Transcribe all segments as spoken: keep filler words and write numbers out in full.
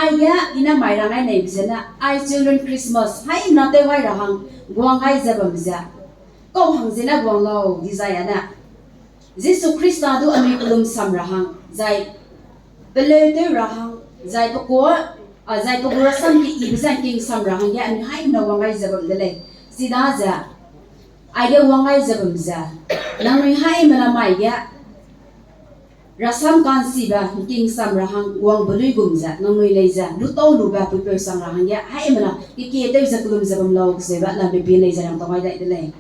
Aige i ne mai rang ai neibe zene, ai children Christmas haimena tew gai ra hang guang gai ze bam ze, kau hang zene guang lau dizai ane, Jisu Khrista du anui kelum sam ra hang, zai peleu tew ra hang, zai pe kuâ, a, zai pe gu rasam ke ibe ze ngking sam ra hangge anui haimena wang gai ze bam de lei. Chidaze, aige wang gai ze bam ze, nangnui haimena mai ge rasam ka'nchibe ngking sam ra hang wangbe luigum ze nangnui lei ze lutau lube puipeu sang ra hangge haimena kekie tew ze kelum ze bam lau kacheube lambe pie lei ze rang tau gai dai de lei.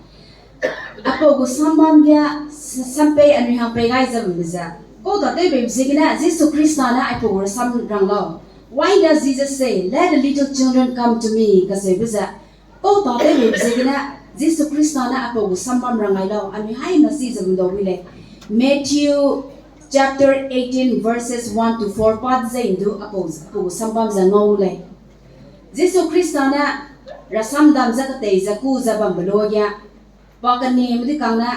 Apau gu sambam ge, s-, sampei anui hang pei gai ze bambe ze, kau tatewbeibe ziegene Jisu Khrista ne aipau gu rasam rang lau. Why does Jesus say, "Let the little children come to me"? Kacheube ze, kau tatewbeibe ziegene Jisu Khrista ne aipau gu sambam rang gai lau, anui haimena si ze bam dau wi lei. Matthew chapter eighteen verses one to four pa ze ndu apau, apau gu sambam ze ngau lei. Jisu Khrista ne rasam dam ze ketei ze kû ze bambe luage, pa kenieme dui kang ne,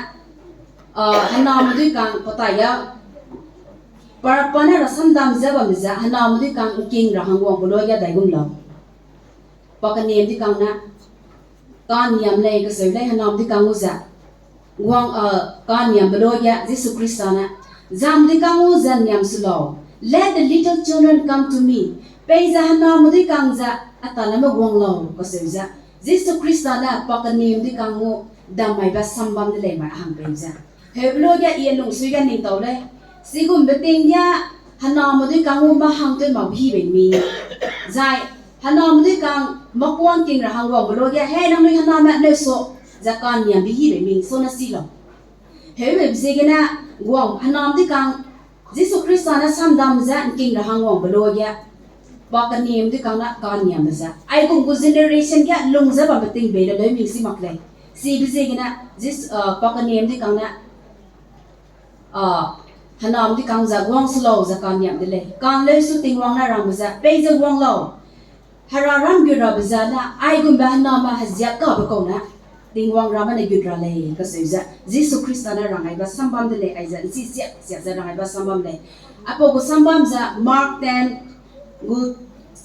a, hename dui kang pa tai a, pa, pa ne rasam dam ze bam ze hename dui kang ngking ra hang wangbe luage daigum lau. Pa kenieme dui kang ne, ka'nniam lei kacheu lei hename dui kang gu ze. Wang, a, ka'nniambe luage Jisu Khrista ne, zam dui kang gu ze niam su lau. Let the little children come to me. Peize hename dui kang ze, a talame guang lau kacheu ze, Jisu Khrista ne pa kenieme dui kang gu dam maibe sambam de lei mai hang pei ze. Heube luage i lungsui ge ning tau lei. Chigumbe ting ge hename dui kang gu mâ hang tew mak be hi bei mi. Zai, hename dui kang mâ kuâ ngking ra hang wangbe luage, hei nangnui hename neu su, ze ka'nniambe hi bei mi, sona si lau. Heubeibe ziegene, wang hename dui kang, Jisu Khrista ne samdam ze ngking ra hang wangbe luage, pa kenieme dui kang ne ka'nniambe ze, aigum gu generation ge lung ze bambe ting bei le leu mi si mak lei. Chibe ziegene, Jis-, a, pa kenieme dui kang ne, a, hename dui kang ze guang su lau ze ka'nniam de lei. Kang leu su Tingwang ne rangbe ze, peize guang lau. Hera ram gu rabe ze ne, aigumbe hename heziak gabe kau ne, Tingwang ramme ne gut ra lei kacheu ze, Jisu Khrista ne rang gaibe sambam de lei, aize nchi siak siak ze rang gaibe sambam lei. Aipau gu sambam ze Mark ten gu,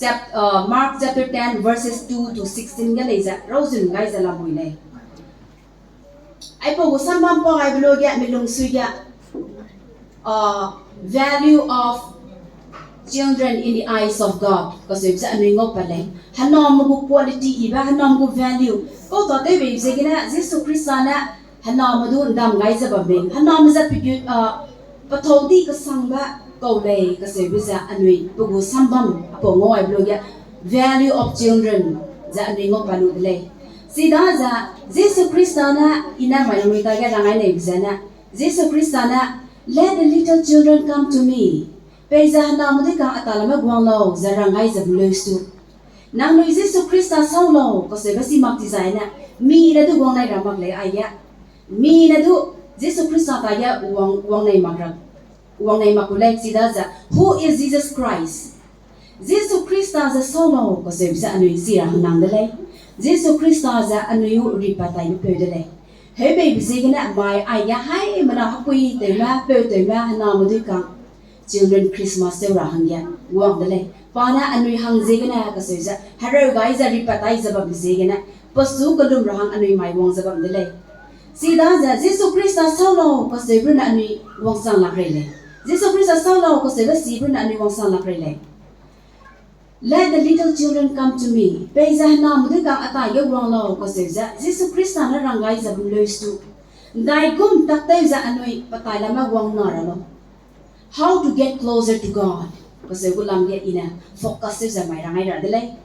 chap-, a, Mark chapter ten verses two to sixteen ge lei ze, rauzun gai ze lamui lei. Aipau gu sambam pa gaibe luage mi lungsui ge, a, value of children in the eyes of God kacheube ze anui ngau pat lei. Hename gu quality ibe, hename gu value. Kau tatewbeibe ziegene Jisu Khrista ne hename du ndam gai ze bam mei. Hename ze pe gu, a, pethâu di kesangbe kau lei kacheube ze anui pe gu sambam apau ngau gaibe luage value of children ze anui ngau pat lu de lei. Chidaze Jisu Khrista ne i ne mai nangnui tage rang gai neibe zene, Jisu Khrista ne, Let the little children come to me. Peize hename dui kang a talame guang lau ze rang gai ze bam leu su. Nangnui Jisu Khrista sau lau kacheube si mak dizai ne, mi ne du guang nai ra mak lei aige. Mi ne du Jisu Khrista tage wang, wang nei mak ra, wang nei mak gu lei chidaze, Who is Jesus Christ? Jisu Khrista ze sau lau kacheube ze anui chi ra hang nang de lei. Jisu Khrista ze anui u ripat taibe peu de lei. Heubeibe ziegene mai aige haimena hepui tewme, peu tewme, hename dui kang children Christmas tew ra hangge wang de lei. Pa ne anui hang ziegene kacheu ze, hereu gai ze ripat tai ze bambe ziegene, pesu kelum ra hang anui mai wang ze bam de lei. Chidaze Jisu Khrista sau lau kacheube ne anui wangsang lak rei lei. Jisu Khrista sau lau kacheube chibe ne anui wangsang lak rei lei. Let the little children come to me. Peize hename dui kang a taige wang lau kacheu ze, Jisu Khrista ne rang gai ze bam leu su. Ndaigum tak tew ze anui pa tai lame wang na ra lau. How to get closer to God kacheu gu lam ge i ne focus tew ze mai rang gai ra de lei.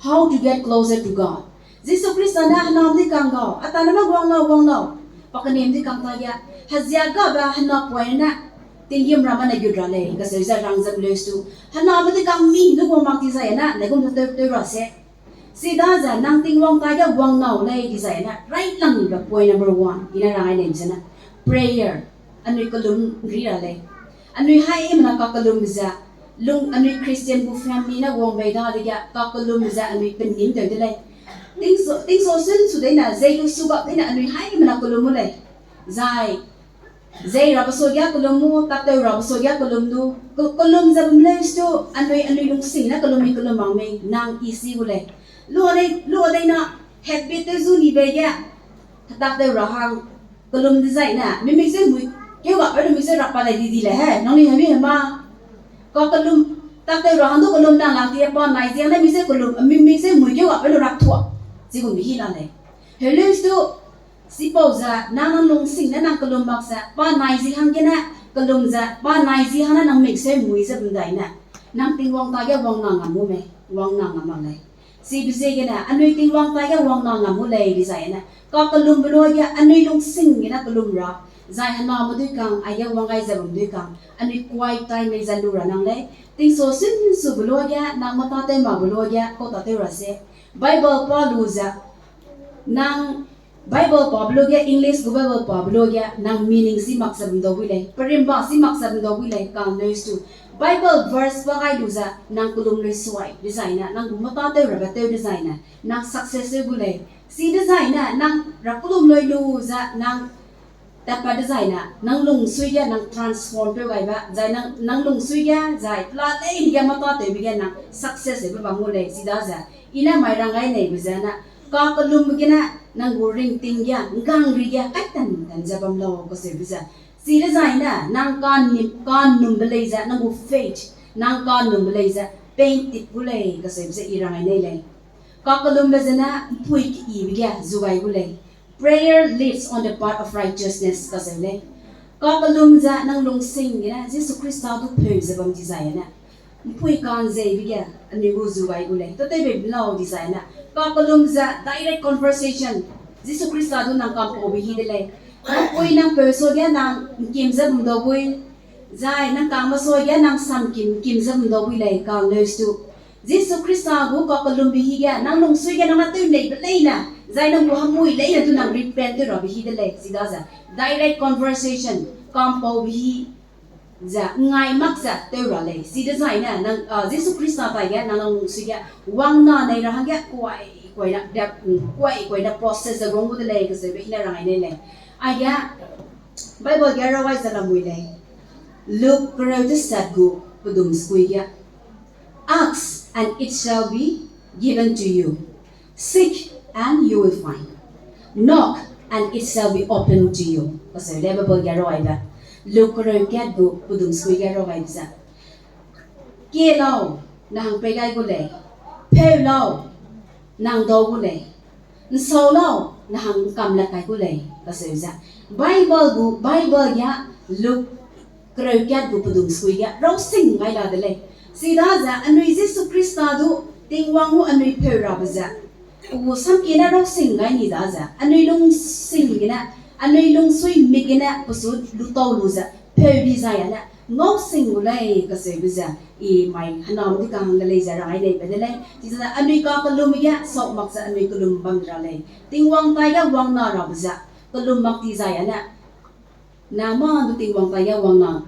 How to get closer to God. Jisu Khrista ne hename dui kang gau, a talame wang lau, wang lau. Pa kenieme dui kang tage, heziak gabe hena poine, tinggîm ramme ne gut ra lei kacheu ze rang ze bam leu su. Hename dui kang mi du wang mak dizai ne, ndaigum tew tew ra se. Chidaze nang Tingwang tage wang nau lei dizai ne, right lang be point number one i ne rang gai lei zene, prayer. Anui kelum ri ra lei. Anui haimena kakellum ze, lung anui Christian gu family ne wang bei dadege kakellum ze anui penim tew de lei. Tingso, tingso sun su deine, zei lu su bak deine anui haimena kellum gu lei. Zai, Zei rabe suage kelum mu, taktew rabe suage kelum du, ke-, kelum ze bam lei stu, anui, anui lungsing ne kelum mi kelum mang mei, nang i si gu lei. Lu dei, lu dei na, habit tew zu nibe ge, taktew ra hang, kelum dezai ne, mimik ze mui, keu ga pe lu mi ze rap pa dai di di le he, nang ni hemi hema. Ka kelum, taktew ra hang du kelum nang lang ti pa nai ziang ne mi ze kelum, mimik ze mui keu ga pe lu rap tua, zi gu mi hi la lei. Heleu stu, sipau ze, nang nang lungsing ne nang kelum mak ze, pa nai zi hang gene, kelum ze, pa nai zi hang ne nang mik seu mui ze bam dai ne. Nang Tingwang ta ge wang na ngam mu mei, wang na ngam mak lei. Chibe ziegene, anui Tingwang ta ge wang na ngam mu lei dezai ne. Ka kelumbe luage, anui lungsing gene kelum ra. Zai hename dui kang, aige wang gai ze bam dui kang. Anui quiet time mei ze lu ra nang lei. Tingso sinsube luage, nang mata tew makbe luage, kau ta tew ra se. Bible pa lu ze, nang Bible pabe luage, English gu Bible pabe luage, nang meaning si mak ze bam dau bui lei, perimba si mak ze bam dau bui lei, kang leu stu. Bible verse pa gai lu ze, nang kelum lei suai dezai ne, nang gu mata tew rabe tew dezai ne, nang success tew gu lei. Si dezai ne, nang ra kelum lei lu ze, nang tatpat dezai ne, nang lungsui ge nang transform peu gaibe, zai nang, nang lungsui ge, zai pela lei ge mata tewbe ge nang success tewbe bam gu lei, chidaze. I ne mai rang gai neibe ze ne, ka kelumbe gene, nang gu ringting ge, nggang ri ge, kaitan tan ze bam lau kaseube ze. Chidezai ne, nang ka nim, ka numbe lei ze, nang gu faith, nang ka numbe lei ze, pain tip gu lei kaseube ze i rang gai nei lei. Ka kelumbe zene, mpui keyibe ge, zu gai gu lei. Prayer leads on the path of righteousness kaseu lei. Ka kelum ze nang lungsing gene Jisu Khrista du pheu ze bam dizai ne, mpui ka'nzeibe ge anui gu zu gai gu lei. Tatewbe lau dizai ne, ka kelum ze direct conversation, Jisu Khrista du nang kampaube hi de lei. Mpui nang peu suage nang ngkim ze bam dau bui, zai nang kangme suage nang sam kim, ngkim ze bam dau bui lei, kang leu stu. Jisu Khrista gu ka kelumbe hi ge, nang lungsui ge nang na tew neibe leine, zai nang gu hemui leine du nang repent tew rabe hi de lei, chidaze. Direct conversation, kampaube hi ze, ngai mak ze tew ra lei. Chidezai ne, nang, ah, Jisu Khrista tai ge, nang, nang lungsui ge, wang na nei ra hangge, kuai, kuai na, dep, mm, kuai, kuai na process ze guang gu de lei, kaseube i ne rang gai nei lei. Aige, Bible ge rawai ze lamui lei. Luke kereu tesat gu pedum sekui ge. Ask, and it shall be given to you. Seek, and you will find. Knock, and it shall be opened to you. Kaseu lei Bible ge rawaibe. Luke kereu kat gu pedum sekui ge rawaibe ze. Kie lau, nang pei gai gu lei. Pheu lau, nang dau gu lei. Nsau lau, nang kam lat kai gu lei, kaseu ze. Bible gu, Bible ge Luke kereu kat gu pedum sekui ge rausing gai la de lei. Chidaze anui Jisu Khrista du Tingwang gu anui pheu rabe ze, pe gu samkie ne rausing gai ni daze, anui lungsing gene, anui lungsui mik gene pesu lutau lu ze, pheu dizai ane, ngau sing gu lei kaseube ze, i mai henam di kahangge lei ze rang ai neibe de lei. Chize anui ka kelum ge, sau mak ze anui kelum bam ra lei. Tingwang tai ge wang na rabe ze, kelum mak dizai ane, nang ma du Tingwang tai ge wang na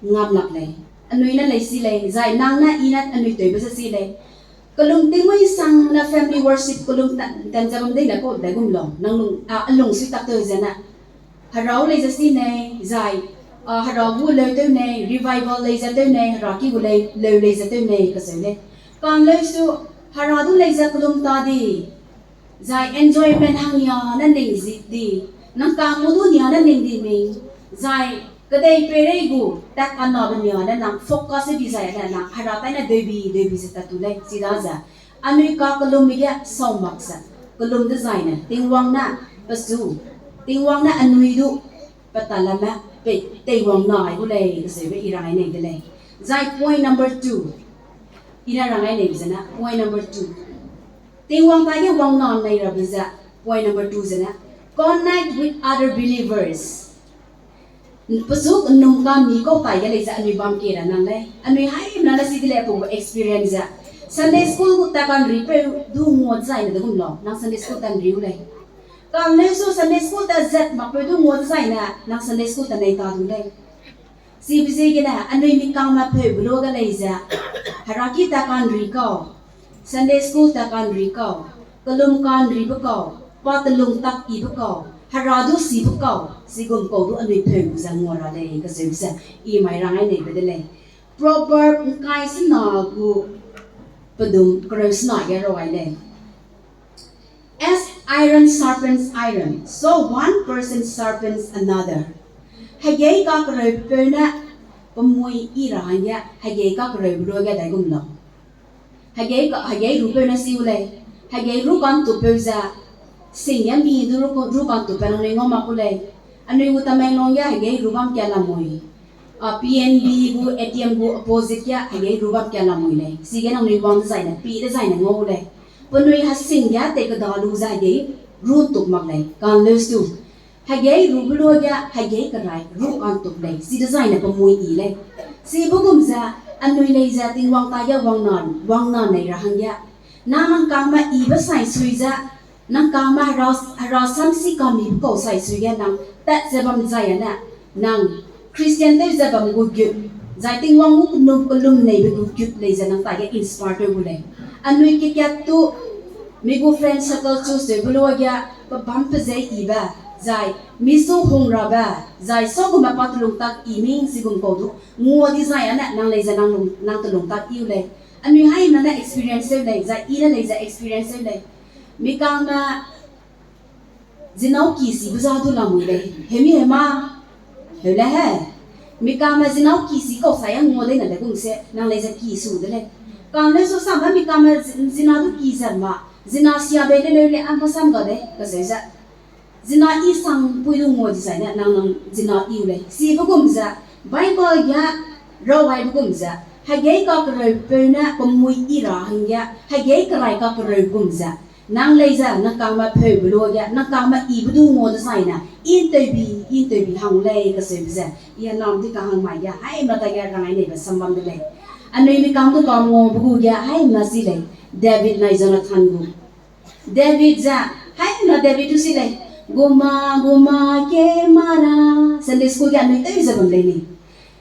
ngam lak lei. Anui ne lei si lei, zai nang ne i ne anui tewbe ze si lei. Kelum tingmui sang ne family worship kelum tan, tan ze bam dei ne kau dai gum lau. Nang lung, a, a lungsui tak tew ze ne. Herau lei ze si nei, zai, a, Hera gu leu tew nei, revival lei ze tew nei, Hera ki gu lei, leu lei ze tew nei, kaseu lei. Kang leu su, Hera du lei ze kelum ta di. Zai enjoyment hang nia ne ning zi di. Nang kang mu du nia ne ning di ming. Zai kedei peirei gu, tat kanabe nia ne nang focus di zai ne nang Hera tai ne deubi, deubi ze tat tu lei, chidaze. Anui ka kelumbe ge sau mak ze, kelum dezai ne, Tingwang ne, pesu, Tingwang ne anui du, pe talame, pe teiwang nai gu lei, kaseube i rang ai nei de lei. Zai point number two, i ne rang ai nei zene, point number two. Tingwang tai ge wang na nei rabe ze, point number two zene, connect with other believers. Pesu num kami kau tai ge lei ze anui bam kie ra nang lei. Anui haimena ne si de lei pe gu experience ze. Sunday school gu ta kanripeu du ngua zai ne de gum lau. Nang Sunday school ta nriu lei. Kang leu su Sunday school ta zat makpeu du ngua zai ne nang Sunday school ta nei ta du lei. Chibe ziegene anui mi kangme peu be luage lei ze. Hera ki ta kanri kau. Sunday school ta kanri kau, kelum kanribe kau, pa telung tak ibe kau, Hera du sibe kau, chigum kau du anui peu gu ze ngua ra lei kacheube ze, i mai rang ai neibe de lei. Proverb ngkai sena gu pedum kereu sena ge rau ai lei. As iron sharpens iron, so one person sharpens another. Hegei kakereupeu ne pemui i ra hangge, hegei kakereube luage daigum lau. Hegei ka, hegei rupeu ne siu lei. Hegei ru kantupeu ze, sing ge mi du ru, ru kantupeu nangnui ngau mak ku lei. Anui gu Tamenglong ge hegei ru bam kia lamui. A, P N B gu A T M gu opposite ge hegei ru bam kia lamui lei. Chige nangnui wang dezaine, pi dezaine ngau lei. Penui hesing ge tei keda lu ze hegei ru ntup mak lei. Kanleu stu. Hegei rube luage hegei kerai ru kantup lei. Chi dezaine pemui i lei. Chibe gum ze, anui lei ze Tingwang taige wang na, wang na nei ra hangge, nang nang kangme ibe sai sui ze, nang kangme hera, hera samsi kamibe kau sai sui ge nang tat ze bam zai ane, nang Christian tew ze bam gu gut, zai Tingwang gu kenum kelum neibe gu gut lei ze nang taige inspire tew gu lei. Anui kekat tu, mi gu friend circle chu seube luage, pe bam pe ze ibe, zai mi su hung rabe, zai sagume pa telung tak i ming chigum kau du ngua dizai ane nang lei ze nang lung, nang telung tak iu lei. Anui haimena experience tew lei, zai i ne lei ze experience tew lei. Mi kangme zinau ki sibe za du lamui lei. Hemi hema, heu le he. Mi kangme zinau ki si kau sai a ngua leine de gum se, nang lei ze ki su de lei. Kangme su sangme mi kangme zi-, zina du ki ze ma, zina sia bei le leu le a masam ga de, kacheu ze. Zina i sangpui du ngua dizai ne nang nang zina iu lei. Chibe gum ze, Bible ge rau aibe gum ze, hegei kakereupeu ne pemui i ra hangge, hegei kerai kakereu gum ze, nang lei ze nang kangme pheube luage, nang kangme ibe du ngua dezaine, i nteubi, i nteubi hang lei kacheube ze, i anam di kahang mai ge, haimena taige rang ai neibe sambam de lei. Anui mi kang du kanguabe gu ge, haimena si lei, David nai Jonathan gu. David ze, haimena David du si lei, guma, guma, ke mara, Sunday school ge anui tew ze bam lei ni.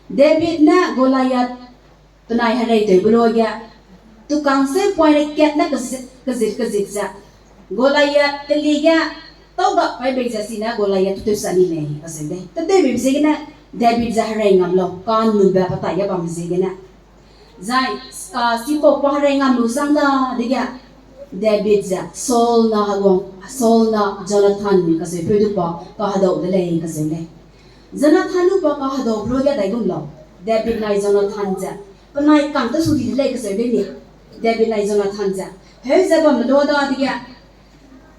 David ne Goliath penai hereitewbe luage, tukang seu poine kat ne kezit, kezit, kezit ze. Goliath keli ge, tau gap kai bei ze sine Goliath teteu sa ni lei, kacheu lei. Tetewbe ziegene, David ze herei ngam lau, kanunbe petai ge bam ziegene. Zai, a, sipau pa herei ngam lu sang da dege, David ze Saul na heguang, Saul na Jonathan kacheupeu du pa kahedau de lei kacheu lei. Jonathan du pa kahedau luage daigum lau, David nai Jonathan ze, penai kang tesu di de lei kacheu lei ni, David nai Jonathan ze. Heu ze bamme lua dadege,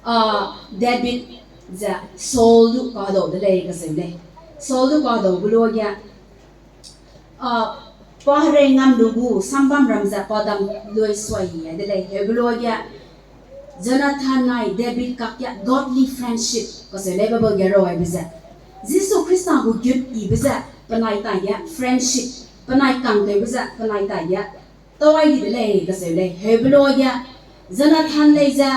a, David ze Saul du kahedau de lei kacheu lei. Saul du kahedaube luage, a, pa herei ngam lu gu sambam ram ze pa dam lui suai ai de lei. Heube luage, Jonathan nai David kak ge godly friendship kacheu lei Bible ge rau aibe ze. Jisu Khrista gu gut ibe ze penai tai ge friendship, penai kangtewbe ze penai tai ge tau ai di de lei kacheu lei. Heube luage, Jonathan lei ze,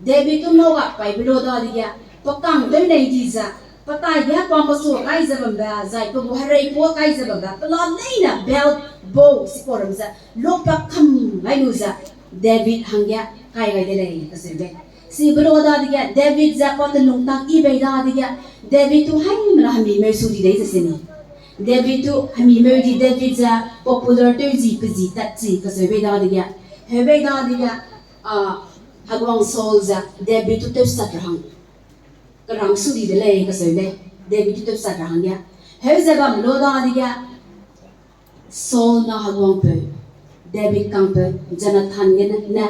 David tu nau gap kaibe lu dadege, pe kangtew nei di ze, petai ge pa mesu kai ze bambe, zai pe gu herei pa kai ze bambe, pela leine belt, bow, sipau ram ze, lupa kam gai lu ze, David hangge kai gai de lei kacheu lei. Chibe lu dadege, David ze pa telung tak i bei dadege, David tu haimena hemi meu su di lei ze sini. David tu hemi meu di David ze popular tew zi pe zi tat zi kacheu bei dadege. Heu bei dadege, a, heguang Saul ze David tu tewsat ra hang, kerang su di de lei kacheu lei. David tu tewsat ra hangge. Heu ze bam lu dadege, Saul na heguangpeu, David kangpeu, Jonathan gene ne,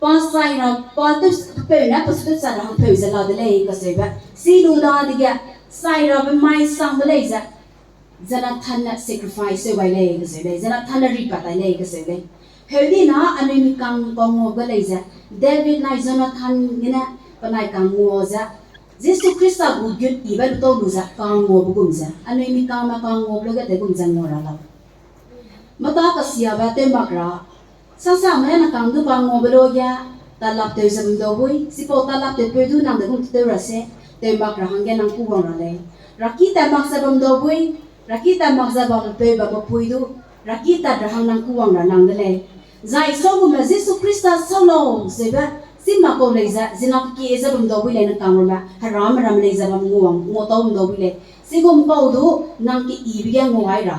pa sai ra, pa tew, peu ne pe su tewsat ra hang peu ze la de lei kacheube. Chi lu dadege, sai rabe mai sangbe lei ze, Jonathan ne sacrifice tew gai lei kacheu lei, Jonathan ne ripat tai lei kacheu lei. Heudina anui mi kang kanguabe lei ze, David nai Jonathan gene penai kangua ze, Jisu Khrista gu gut ibe lu tau lu ze kanguabe gum ze, anui mi kangme kanguabe luage dei gum ze ngua ra lau. Meta kesiabe tew mak ra, sasame ne kang du kanguabe luage, talap tew ze bam dau bui, chipau talap tewpeu du nang dei gum tew ra se, tew mak ra hangge nang kûwang ra lei. Raki tat mak ze bam dau bui, raki tat mak ze bampeu bampui du, raki tat ra hang nang kûwang ra nang de lei. Zai sagume Jisu Khrista sau lau zeube, Chi mak kau lei ze, zina kie ze bam dau bui lei nang kang ramme, heramme ram lei ze bam nguang, ngua tau bam dau bui lei. Chigum kau du, nang keyibe ge ngua gai ra.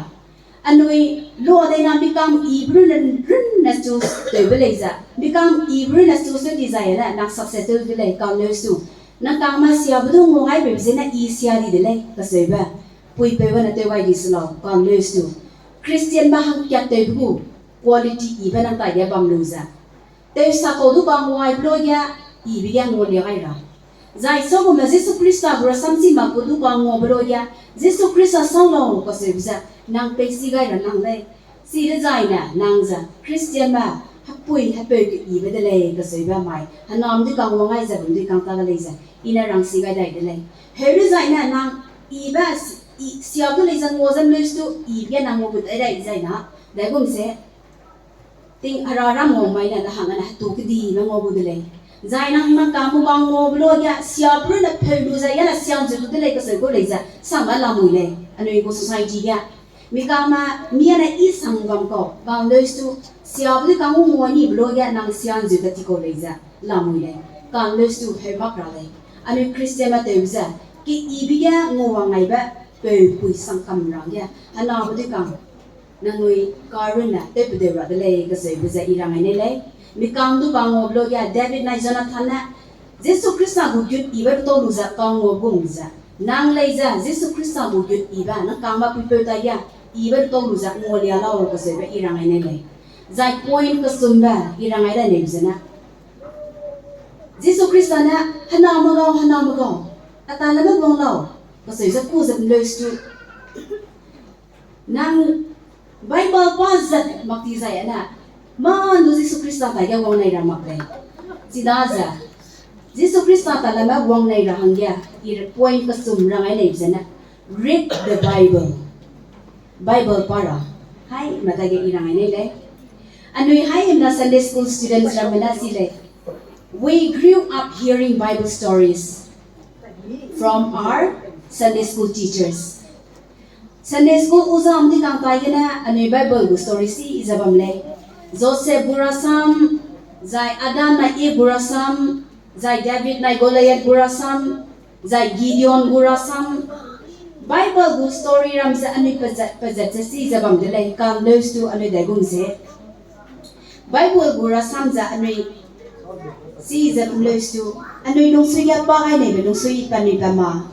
Anui, lua dei na mi kang yibe runne, runne choose tewbe lei ze. Mi kang yibe runne choose tew di zai ne, nang success tew de lei, kang leu su. Nang kangme siabe du ngua gai beibe zene i sia di de lei, kaseube. Puipeu gene tew gai di se lau, kang leu su. Christianme hangkat tewbe gu, quality yibe nang taige bam lu ze. Tewsa kau du kang waibe luage, yibe ge ngua lia gai ra. Zai sagume Jisu Khrista gu rasam chi mak gu du kang nguabe luage, Jisu Khrista sau lau kaseube ze, nang pei si gai ra nang lei. Chi dezaine nang ze, Christianme, hepui hepeu keyibe de lei kaseube mai, henam dui kang wang gai ze bam dui kang ta de lei ze, i ne rang si gai dai de lei. Heu dezaine nang, yibe, i, siabe lei ze ngua ze mleu stu, yibe ge nang ngua gu dai dai zai na, daigum ze, ting hera ram ngau mai ne, na hangge ne hetu kedi ne ngau gu de lei. Zai nang nang kang mu kang nguabe luage, siabe runne peu lu ze, ya ne siang ze du de lei kaseu gu lei ze, sangbe lamui lei, anui gu society ge. Mi kangme, mi ane i sang bam kau, kang leu stu, siabe du kang ngua nibe luage, nang siang ze kati kau lei ze, lamui lei, kang leu stu heu mak ra lei. Anui Christianme tewbe ze, keyibe ge nguawang ngaibe, peu pui sang kam rangge, henabe du kang, nangnui karunne tewpedeu ra de lei kaseube ze i rang ai nei lei. Mi kang du kang nguabe luage David nai Jonathan ne, Jisu Khrista gu gut yibe petau lu ze kang ngua gum ze. Nang lei ze Jisu Khrista gu gut yibe, nang kangme puipeu taige, yibe petau lu ze ngua lia lau kaseube i rang ai nei lei. Zai point kesumbe i rang ai dai neibe zene. Jisu Khrista ne, hename gau, hename gau, a talame guang lau, kaseu ze ku ze mleu stu. Nang Bible pa zat mak ti zai ane, mâ du Jisu Khrista taige wang nei ra mak lei. Chidaze, Jisu Khrista talame wang nei ra hangge, i point kesum rang ai nei zene, read the Bible. Bible pa ra, haimena taige i rang ai nei lei. Anui haimena Sunday school students ramme ne si lei. We grew up hearing Bible stories from our Sunday school teachers. Sunday school uzam di kang taigene anui Bible gu story si ze bam lei. Joseph gu rasam, zai Adam na Eve gu rasam, zai David na Goliath gu rasam, zai Gideon gu rasam. Bible gu story ram ze anui pezat, pezat ze si ze bam de lei, kang leu stu anui daigum ze. Bible gu rasam ze anui si ze bam leu stu, anui lungsui ge pa gai neibe lungsui pa nui pa ma.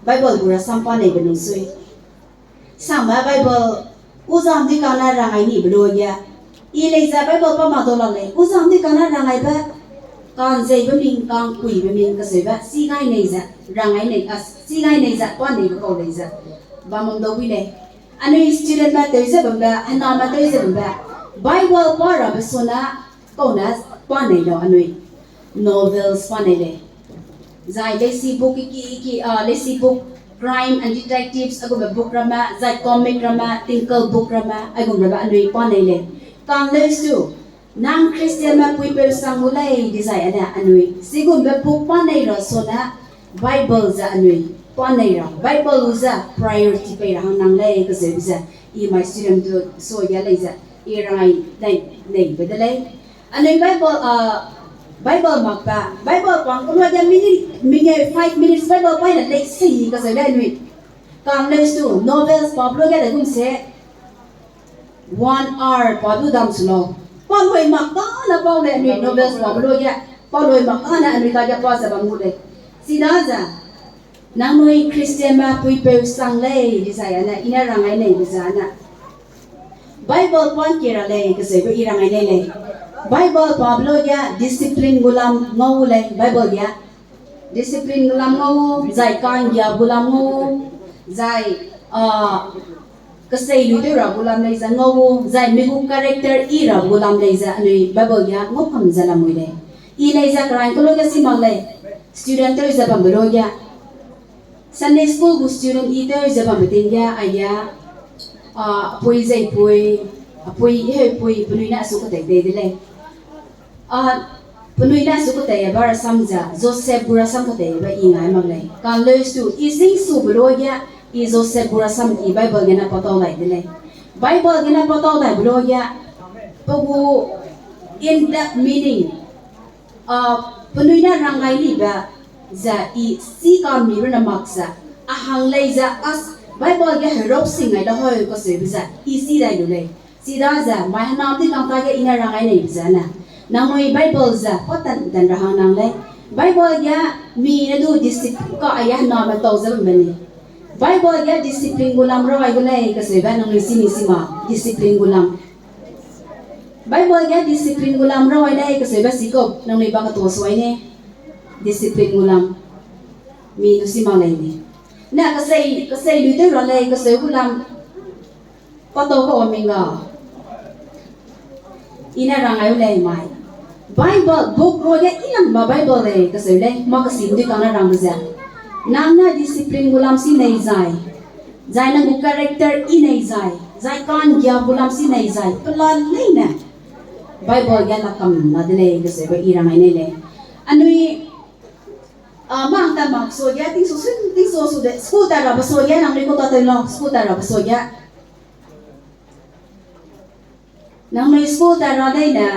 Bible gu rasam pa neibe lungsui. Sangme Bible, uzam di kane rang ai nibe luage. I lei ze Bible pa ma dau la lei, uzam di kane rang aibe. Ka'nzeibe ming, ka'ngkuibe ming, kaseube, si gai nei ze, rang ai nei, a, si gai nei ze, pa neibe kau lei ze. Bam mam dau bui lei. Anui studentme tew ze bambe, hename tew ze bambe. Bible pa rabe suna, kau ne pa nei lau anui. Novels pa nei lei. Zai leisi book ki, ki, a, leisi book Crime and Detectives, aigumbe book ramme, zai comic ramme, tinkle book ramme, aigum ramme anui pa nei lei. Kang leu stu, nang Christianme puipeu sang gu lei dizai ane anui. Chigumbe book pa nei ra suna, Bible ze anui pa nei ra, Bible lu ze priority pei ra hang nang lei kaseube ze, i mai student du suage lei ze, i rai lei, neibe de lei. Anui Bible, a, Bible makbe, Bible pang kuluage minute, mingeu five minutes Bible paine lei sei kaseu lei anui. Kang leu stu, novels pa beluage daigum se, one hour pa du dam su lau. Palui mak tâne pau lei anui novels pa beluage, palui mak tâne anui taige pa ze bam gu lei. Chidaze, nangnui Christianme puipeu sang lei dizai ane, i ne rang ai neibe ze ane. Bible pa ngkie ra lei kaseube i rang ai nei lei. Bible pa beluage discipline gu lam ngau lei Bible ge. Discipline gu lam ngau, zai ka'nggia gu lam ngau, zai, a, kesei lui tew ra gu lam lei ze ngau, zai mi gu character i ra gu lam lei ze anui Bible ge ngau kam ze lamui lei. I lei ze kerang keluage si mak lei, student tew ze bambe luage. Sunday school gu student i tew ze bambe ting ge aige, a, apui zeipui, apui heupui penui ne asu ketei tei de lei. A, penui ne asu ketei ba rasam ze, Joseph gu rasam keteibe i ngai mak lei. Kang leu stu, i sing sube luage, i Joseph gu rasam i Bible gene patau dai de lei. Bible gene patau daibe luage, pe gu in-depth meaning, A, penui ne rang gai nibe ze i si ka'mmi rune mak ze, a hang lei ze as Bible ge herop sing gai da heu kaseube ze i si dai lu lei. Chidaze mai hena di kang ta ge i ne rang gai neibe ze ne, nangnui Bible ze pa tan tan ra hang nang lei. Bible ge mi ne du discipline ka aige hename tau ze bam be ni. Bible ge discipline gu lam rau gai gu lei kaseube nangnui si ni si ma, discipline gu lam. Bible ge discipline gu lam rau gai lei kaseube sikau nangnui ba ketua suai ne. Discipline gu lam. Mi du si mak lei ni. Ne kasei, kasei lu tew ra lei kaseu gu lam. Pa tau kau aming ga. I ne rang gai u lei mai. Bible, book rua ge i lam ba Bible lei kaseu lei, mâ kesim dui kang ne rang ze. Nang ne discipline gu lam si nei zai. Zai nang gu character i nei zai. Zai ka'nggia gu lam si nei zai. Pela leine Bible ge la kam la de lei kaseube i rang gai nei lei. Anui, a, mang ta mak suage, tingsu sun, tingsu su de, school ta rabe suage, nangnui kau ta tew lau, school ta rabe suage. Nangnui school ta ra dei ne,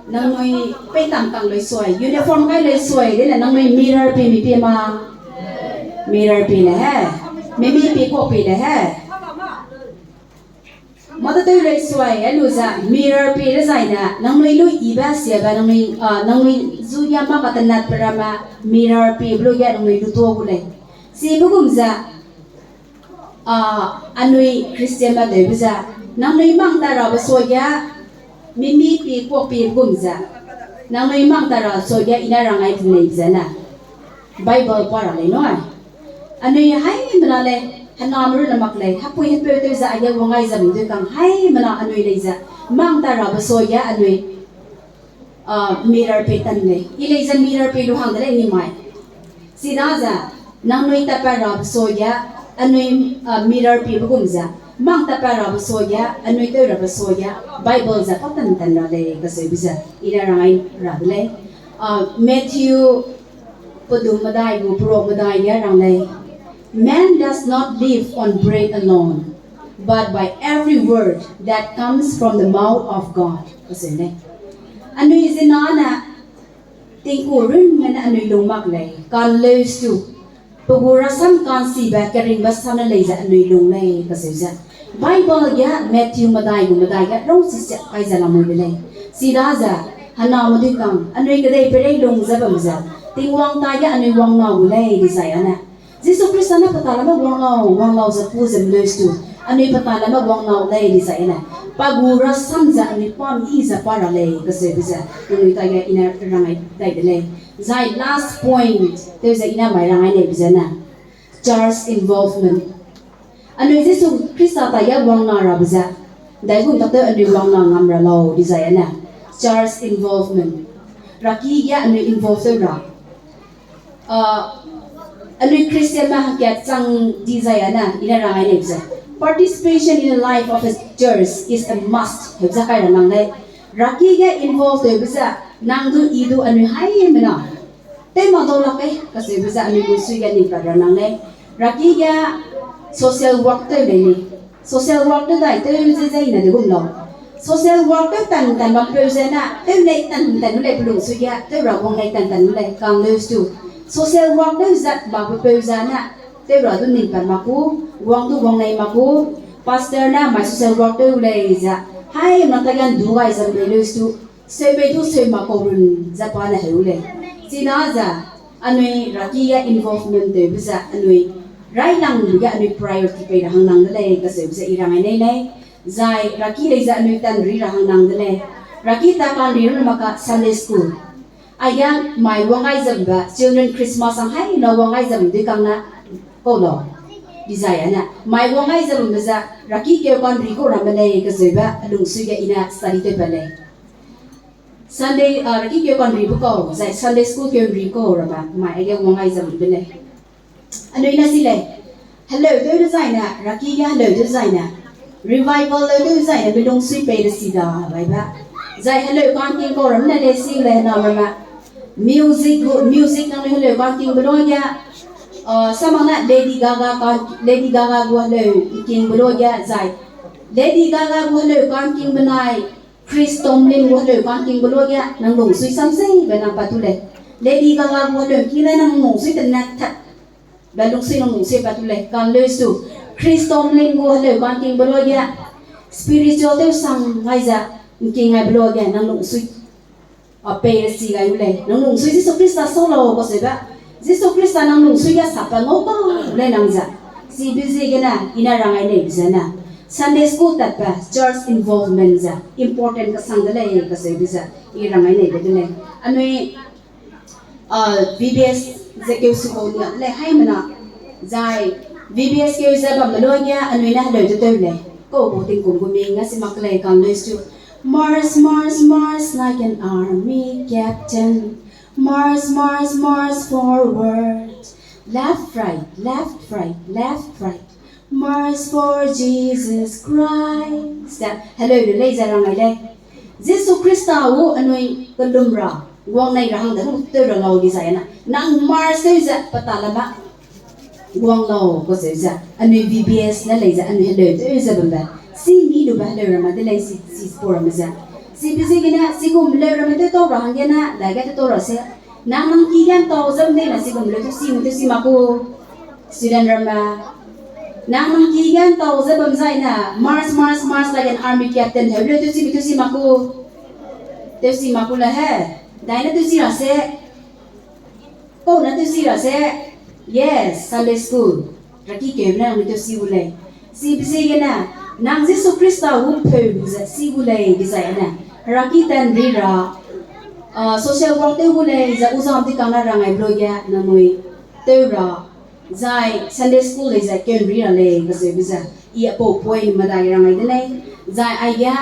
nangnui pei tang tang lei suai, uniform kai lei suai, dei ne nangnui mirror pi mi pi ma. Mirror pi le he, mimi pi kau pi le he. Mâ te tew lei suai, a lu ze, mirror pi le zai ne, nangnui lu ibe siabe, nangnui, a, nangnui zu ge mâ katenat pe ramme, mirror pi be lu ge nangnui lu tuâ gu lei. Chibe gum ze, a, anui Christian ba tewbe ze, nangnui mang ta rabe suage, mimi pi kau pi gum ze, nangnui mang ta ra suage i ne rang gai de lei ze ne. Bible pa ra lei nui. Anui haimena lei, hename rune mak lei, hepui hepeu tew ze aige wang gai ze mi dui kang haimena anui lei ze, mang ta rabe suage anui, a, mirror pi tan lei. I lei ze mirror pi lu hang de lei ni mai. Chidaze, nangnui tatpat rabe suage, anui, a, mirror pi be gum ze, mang tatpat rabe suage, anui tew rabe suage, Bible ze pa tan tan ra lei kaseube ze, i ne rang gai ra de lei. A, Matthew pedum medai gu peruak medai ge rang lei. Man does not live on bread alone, but by every word that comes from the mouth of God. Kaseu lei. Anui zina ne, tingku runne ne anui lung mak lei, kan leu stu, pe gu rasam ka'nchibe keringbe sam ne lei ze anui lung lei kaseu ze. Bible ge Matthew medai gu medai ge rau sisiak kai ze lamui de lei. Chidaze, hename dui kang, anui kedei peirei lung ze bam ze, Tingwang ta ge anui wang nâu gu lei dizai ane. Jisu Khrista ne pe talame wang nâu, wang nâu ze pu ze mleu stu, anui pe talame wang nâu lei dizai ane. Pa gu rasam ze anui pam i ze pa ra lei kaseube ze, nangnui ta ge i ne rang gai dai de lei. Zai last point, tew ze i ne mai rang gai neibe ze ne, church involvement. Anui Jisu Khrista ta ge wang na rabe ze, daigum tak tew anui wang na ngam ra lau dizai ane. Church involvement. Raki ge anui involve tew ra. A, anui Christianme hangkat chang dizai ane, i ne rang gai neibe ze, participation in the life of a church is a must. Heu ze kai ra nang lei. Raki ge involve tewbe ze, nang du i du anui haimena tew mak dau lak ei kaseube ze anui lungsui ge ning pat ra nang lei. Raki ge social work tew lei ni. Social work tew dai tew ze ze i ne de gum lau. Social work tew tan tan bam peu ze ne, tew lei tan tan gu lei pe lungsui ge, tew ra wang lei tan tan gu lei, kang leu stu. Social work tew zat bam peu ze ne, tew ra du ning pat mak gu, wang du wang lei mak gu, pastor ne mai social work tew lei ze, haimena ta ge ndu gai zam lei leu stu. Seupei du seu mak kau run ze pa ne heu lei. China ze, anui raki ge involvement tewbe ze anui railangbe ge anui priority pei ra hang nang de lei kaseube ze i rang gai nei lei. Zai raki lei ze anui tanri ra hang nang de lei. Raki ta kanri rune mak ka Sunday school. Aige mai wang gai zambe, children Christmas hang haimena wang gai zam dui kang ne kau lau. Dizai ane, mai wang gai zambe ze, raki keu kanri kau ramme lei kaseube, a lungsui ge i ne study tew pat lei. Sunday, a, raki keu kanribe kau, zai Sunday school keu nri kau ramme, mai aige wang gai zam de lei. Anui ne si lei, heleu tew dezaine, raki ge heleu tew dezaine, revival leu tew dezaine, mi lungsui pei de si da, baibe. Zai heleu kangking kau ramme ne lei si lei na ramme. Music gu, music nangnui heleu kangkingbe luage, a, samang ne Lady Gaga ka, Lady Gaga gu heleu kingbe luage, zai Lady Gaga gu heleu kangkingbe nai, Chris Tomlin gu heleu kangkingbe luage nang lungsui samseibe nang pat tu lei. Lady Gaga gu heleu ki ne nang lungsui te nat tat. Be lungsui nang lungsui pat tu lei. Kan leu su. Chris Tomlin gu heleu kangkingbe luage spiritual tew sang ngai ze, ngking ngaibe luage nang lungsui. A pei re si gai u lei. Nang lungsui Jisu Khrista sau lau kaseube. Jisu Khrista nang lungsui ge sap pa ngau ka lei nang ze. Chibe ziegene, i ne rang ai nei ze ne. Sunday school tatbe, church involvement ze important kasang de lei kaseube ze, i rang ai nei de lei. Anui, ah, V B S ze keu su kau nia de lei haimena. Zai V B S keu ze bambe luage anui ne heleu de tew lei. Kau gu tingkum gu ming ne si mak lei kan leu su. March, march, march like an army captain. March, march, march forward. Left, right, left, right, left, right. March for Jesus Christ. Heleu de lei ze rang ai lei. Jisu Khrista gu anui kellum ra, guang nei ra hang de hung tew ra lau dizai na. Nang march tew ze pata lama. Guang lau kau zeu ze, anui V B S ne lei ze, anui heleu tew ze bambe. Si mi lube heleu ramme de lei si, si spor ramme ze. Chibe ziegene, si gum heleu ramme tew tau ra hangge ne, dage tew tau ra se. Nang nang ki gan tau ze bam de na si gum heleu tew si mi tew si mak ku. Student ramme. Nang nang ki gan tau ze bam zai na, march, march, march like an army captain heleu tew si mi tew si mak ku. Tew si mak ku le he. Dai ne tew si ra se. Kau ne tew si ra se, yes, Sunday school. Raki keu ne nang tew si gu lei. Chibe ziegene, nang Jisu Khrista gu peu gu ze si gu lei dizai ne. Raki tan ri ra, ah, social work tew gu lei ze uzam di kang na rang ai blo ge nangnui tew ra. Zai Sunday school lei ze keu ri ra lei kaseube ze. I apau point medai rang ai de lei. Zai aige,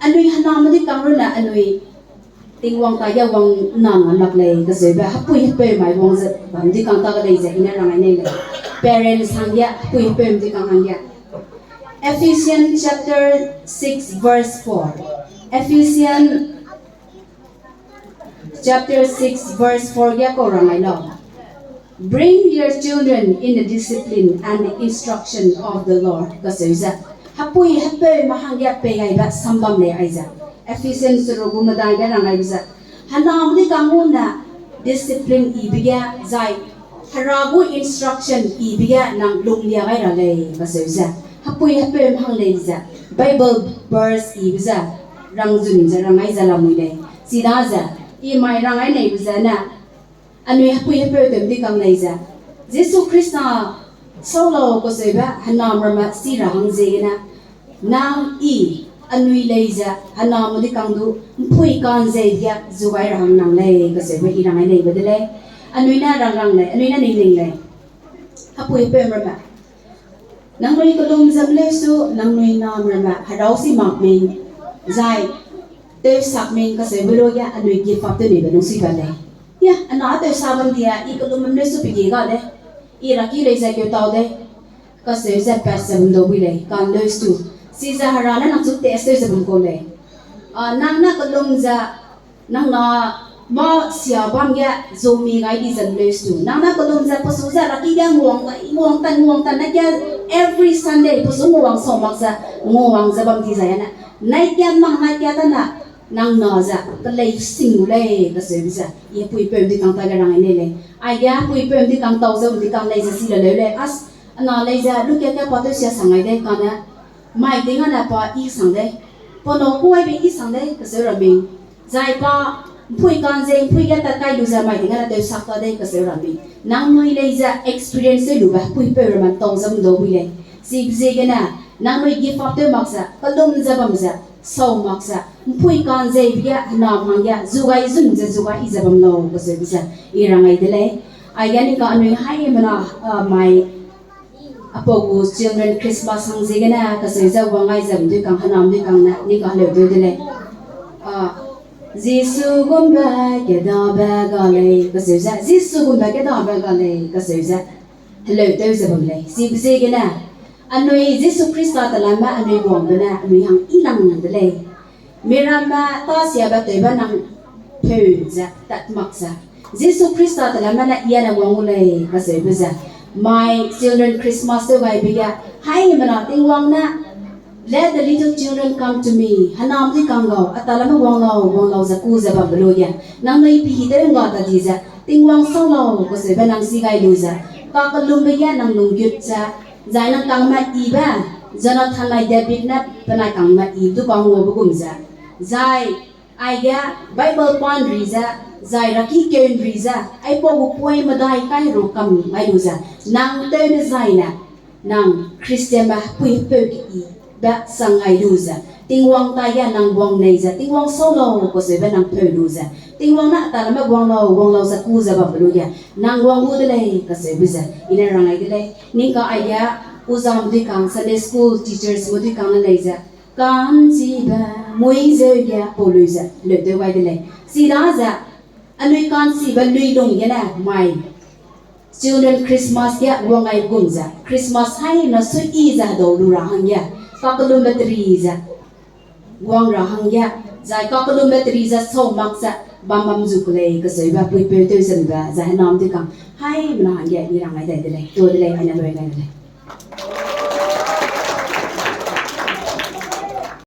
anui hena me di kang runne anui Tingwang taige wang nang a lak lei kaseube, hepui hepeu mai wang ze bam di kang ta ga lei ze i ne rang ai nei lei. Parents hangge, hepui hepeu di kang hangge. Ephesians chapter six verse four. Ephesians chapter six verse four ge kau rang ai lau. Bring your children in the discipline and the instruction of the Lord. Kaseu ze. Hepui hepeu ma hangge pei gaibe sambam lei ai ze. Ephesians seruk gu medai ge rang ai ze. Hena mdi kang gu ne discipline ibe ge zai. Hera gu instruction ibe ge nang lunglia gai ra lei kaseu ze. Hepui hepeu ma hang lei ze. Bible verse ibe ze. Rang zun ze rang ai ze lamui lei. Chidaze. I mai rang ai neibe ze ne. Anui hepui hepeu tew di kang lei ze. Jisu Khrista sau lau kaseube hena ramme si ra hang ziegene. Nang i anui lei ze hena mdi kang du mpui kan ze ge zugai ra hang nang lei kaseube i rang ai neibe de lei. Anui ne rang rang lei, anui ne ning ning lei. Hepui hepeu ramme. Nangnui kellum zam leu su, nangnui na ramme, herau si mak ming, zai, tew sak ming kaseube lo ge anui give up tew neibe nung si ba lei. Ya, ana tew sa bam dia, i kellum leu su pegi ga de, i raki lei ze keu tau de, kaseu ze pat ze bam dau bui lei, kan leu su, si ze hera ne nang chu test tew ze bam kau lei. A, nang na kellum ze, nang na mâ sia bam ge zomi gai di zam leu su. Nang na kellum ze pesu ze raki ge nguang, nguang tan, nguang tan na ge every Sunday pesu nguang sau mak ze, nguang ze bam di zai ane. Nai ge mang nai ge ta na, nang na ze, kelei sing gu lei, kaseube ze. I hepui peu di kang ta ge rang ai nei lei. Aige hepui peu di kang tau ze di kang lei ze si le leu lei. As, ana lei ze, lu ke ke pa tew sia sang ai de, kane. Mai ting ane pa i sang de. Pa nâu kuaibe i sang de, kaseu ra ming. Zai pa, mpui kan ze, mpui ge tat kai lu ze mai ting ane tew sak ta de, kaseu ra ming. Nangnui lei ze experience tew lube, hepui peu ramme tau zam dau bui lei. Chibe ziegene, nangnui give up tew mak ze, kellum ze bam ze, sau mak ze, mpui kan ze, be ge, hena mang ge, zugai zun ze, zugai i ze bam lau, kaseube ze, i rang ai de lei. Aige ning ka anui haimena, a, mai, apau gu children Christmas hang ziegene, kaseu ze wang ai ze mdui kang, hena mdui kang ne, ning ka heleu deu de lei. A, Jisu gumbe kedabe ga lei, kaseu ze, Jisu gumbe kedabe ga lei, kaseu ze, heleu tew ze bam lei. Chibe ziegene, anui Jisu Khrista telamme anui guangbe ne, anui hang i lang de lei. Miramme tasiabe tewbe nang peu ze, tat mak ze. Jisu Khrista telamme ne i ane wang gu lei, kaseube ze. Mai children Christmas tew gaibe ge, haimena Tingwang ne, Let the little children come to me. Henam di kang gau, a talame guang lau, guang lau ze ku ze bambe lu ge, nangnui pi tew ngga ta di ze, Tingwang sau lau kacheube nang si gai lu ze, kakellumbe ge nang lunggut ze, zai nang kangme yibe, Jonathan nai David ne penai kangme yi du kang nguabe gum ze, zai aige Bible pa ’nri ze, zai raki keu ’nri ze, aipau gu pui medai kai ru kam gai lu ze, nang tew dezaine, nang Christianme pui peu keyibe sang gai lu ze, Tingwang taige nang guang nei ze, Tingwang sau lau kacheube nang peu lu ze, Tingwang ne a talame guang lau, guang lau ze ku ze bambe lu ge, nang guang gu de lei kacheube ze, i ne rang gai de lei. Ning ka aige, uzam dui kang, Sunday school teachers me dui kang ne lei ze, ka'nchibe mui zeu ge pau lui ze leu tew gai de lei. Chidaze, anui ka'nchibe lui lung gene mai Children Christmas ge wang gai gum ze, Christmas haina suiyi ze hedau lu ra hangge, kakellumbe teri ze wang ra hangge, zai kakellumbe teri ze sau mak ze bam bam zu ku lei kacheube puipeu tew zembe ze henam di kang haimena hangge i rang gai dai de lei, tuâ de lei, aine lui gai de lei.